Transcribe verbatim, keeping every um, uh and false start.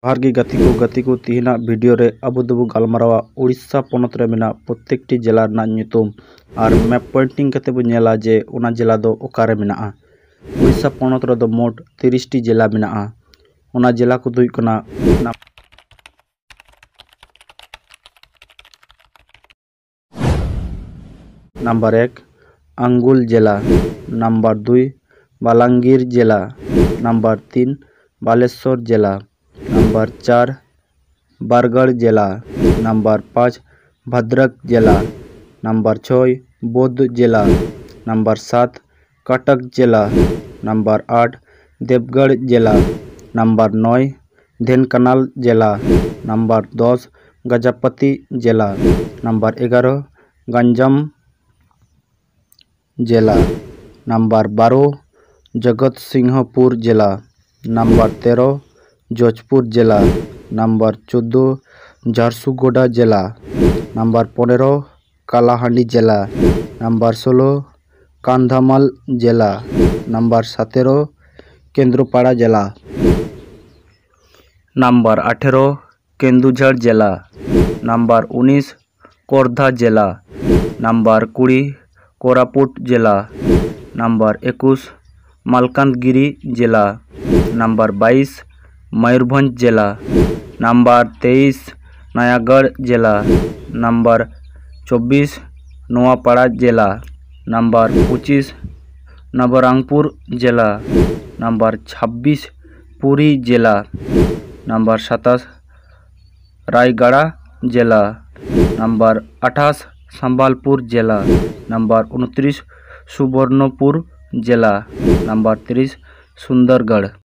ᱡᱚᱦᱟᱨ ᱜᱮ ᱜᱟᱛᱮ ᱠᱚ, ᱜᱟᱛᱮ ᱠᱚ, ᱛᱮᱦᱮᱧᱟᱜ video ᱨᱮ ᱟᱵᱚ ᱫᱚᱵᱚ ᱜᱟᱞᱢᱟᱨᱟᱣᱟ ᱳᱰᱤᱥᱟ ᱯᱚᱱᱚᱛ ᱨᱮ ᱢᱮᱱᱟᱜ ᱯᱨᱚᱛᱮᱠᱴᱤ ᱡᱮᱞᱟ ᱨᱮᱱᱟᱜ ᱧᱩᱛᱩᱢ ᱟᱨ map pointing ᱠᱟᱛᱮ ᱵᱚ ᱧᱮᱞᱟ ᱡᱮ ᱚᱱᱟ ᱡᱮᱞᱟ ᱫᱚ ᱚᱠᱟᱨᱮ ᱢᱮᱱᱟᱜᱼᱟ᱾ ᱳᱰᱤᱥᱟ ᱯᱚᱱᱚᱛ ᱨᱮᱫᱚ ᱢᱳᱴ ᱛᱤᱨᱤᱥ ᱴᱤ ᱡᱮᱞᱟ ᱢᱮᱱᱟᱜᱼᱟ᱾ ᱚᱱᱟ ᱡᱮᱞᱟ ᱠᱚᱫᱚ ᱦᱩᱭᱩᱜ ᱠᱟᱱᱟ, ᱱᱟᱢᱵᱟᱨ ᱮᱠ, ᱟᱝᱜᱩᱞ ᱡᱮᱞᱟ᱾ ᱱᱟᱢᱵᱟᱨ ᱫᱩᱭ, ᱵᱟᱞᱟᱝᱜᱤᱨ ᱡᱮᱞᱟ᱾ ᱱᱟᱢᱵᱟᱨ ᱛᱤᱱ, ᱵᱟᱞᱮᱥᱚᱨ ᱡᱮᱞᱟ᱾ ᱱᱟᱢᱵᱟᱨ ᱪᱟᱨ, ᱵᱟᱨᱜᱟᱲ ᱡᱮᱞᱟ᱾ ᱱᱟᱢᱵᱟᱨ ᱯᱟᱸᱪ, ᱵᱷᱟᱫᱨᱚᱠ ᱡᱮᱞᱟ᱾ ᱱᱟᱢᱵᱟᱨ ᱪᱷᱚᱭ, ᱵᱳᱫᱷ ᱡᱮᱞᱟ᱾ ᱱᱟᱢᱵᱟᱨ ᱥᱟᱛ, ᱠᱚᱴᱚᱠ ᱡᱮᱞᱟ᱾ ᱱᱟᱢᱵᱟᱨ ᱟᱴ, ᱫᱮᱵᱽᱜᱚᱲ ᱡᱮᱞᱟ᱾ ᱱᱟᱢᱵᱟᱨ ᱱᱚᱭ, ᱰᱷᱮᱱᱠᱟᱱᱟᱞ ᱡᱮᱞᱟ᱾ ᱱᱟᱢᱵᱟᱨ ᱫᱚᱥ, ᱜᱟᱡᱟᱯᱟᱛᱤ ᱡᱮᱞᱟ᱾ ᱱᱟᱢᱵᱟᱨ ᱮᱜᱟᱨᱚ, ᱜᱟᱧᱡᱟᱢ ᱡᱮᱞᱟ᱾ ᱱᱟᱢᱵᱟᱨ ᱵᱟᱨᱚ, ᱡᱚᱜᱚᱛ ᱥᱤᱝᱦᱚᱯᱩᱨ ᱡᱮᱞᱟ᱾ ᱱᱟᱢᱵᱟᱨ ᱛᱮᱨᱚ, ᱡᱚᱡᱽᱯᱩᱨ ᱡᱮᱞᱟ᱾ ᱱᱟᱢᱵᱟᱨ ᱪᱳᱫᱽᱫᱳ, ᱡᱷᱟᱨᱥᱩᱜᱩᱰᱟ ᱡᱮᱞᱟ᱾ ᱱᱟᱢᱵᱟᱨ ᱯᱚᱱᱮᱨᱚ, ᱠᱟᱞᱟᱦᱟᱱᱰᱤ ᱡᱮᱞᱟ᱾ ᱱᱟᱢᱵᱟᱨ ᱥᱳᱞᱳ, ᱠᱟᱱᱫᱷᱟᱢᱟᱞ ᱡᱮᱞᱟ᱾ ᱱᱟᱢᱵᱟᱨ ᱥᱟᱛᱮᱨᱚ, ᱠᱮᱱᱫᱨᱚᱯᱟᱲᱟ ᱡᱮᱞᱟ᱾ ᱱᱟᱢᱵᱟᱨ ᱟᱴᱷᱮᱨᱚ, ᱠᱮᱱᱫᱩᱡᱷᱟᱲ ᱡᱮᱞᱟ᱾ ᱱᱟᱢᱵᱟᱨ ᱩᱱᱤᱥ, ᱠᱚᱨᱫᱷᱟ ᱡᱮᱞᱟ᱾ ᱱᱟᱢᱵᱟᱨ ᱠᱩᱲᱤ, ᱠᱳᱨᱟᱯᱩᱴ ᱡᱮᱞᱟ᱾ ᱱᱟᱢᱵᱟᱨ ᱮᱠᱩᱥ, ᱢᱟᱞᱠᱟᱱᱜᱤᱨᱤ ᱡᱮᱞᱟ᱾ ᱱᱟᱢᱵᱟᱨ ᱵᱟᱭᱤᱥ, ᱢᱚᱭᱩᱨᱵᱷᱚᱸᱡᱽ ᱡᱮᱞᱟ᱾ ᱱᱟᱢᱵᱟᱨ ᱛᱮᱭᱤᱥ, ᱱᱚᱭᱟᱜᱚᱲ ᱡᱮᱞᱟ᱾ ᱱᱟᱢᱵᱟᱨ ᱪᱚᱵᱵᱤᱥ, ᱱᱚᱣᱟᱯᱟᱲᱟ ᱡᱮᱞᱟ᱾ ᱱᱟᱢᱵᱟᱨ ᱯᱚᱸᱪᱤᱥ, ᱱᱚᱵᱚᱨᱟᱝᱯᱩᱨ ᱡᱮᱞᱟ᱾ ᱱᱟᱢᱵᱟᱨ ᱪᱷᱟᱵᱵᱤᱥ, ᱯᱩᱨᱤ ᱡᱮᱞᱟ᱾ ᱱᱟᱢᱵᱟᱨ ᱥᱟᱛᱟᱥ, ᱨᱟᱭᱜᱟᱲᱟ ᱡᱮᱞᱟ᱾ ᱱᱟᱢᱵᱟᱨ ᱟᱴᱷᱟᱥ, ᱥᱟᱢᱵᱟᱞᱯᱩᱨ ᱡᱮᱞᱟ᱾ ᱱᱟᱢᱵᱟᱨ ᱩᱱᱛᱨᱤᱥ, ᱥᱩᱵᱚᱨᱱᱚᱯᱩᱨ ᱡᱮᱞᱟ᱾ ᱱᱟᱢᱵᱟᱨ ᱛᱤᱨᱤᱥ, ᱥᱩᱱᱫᱚᱨᱜᱚᱲ᱾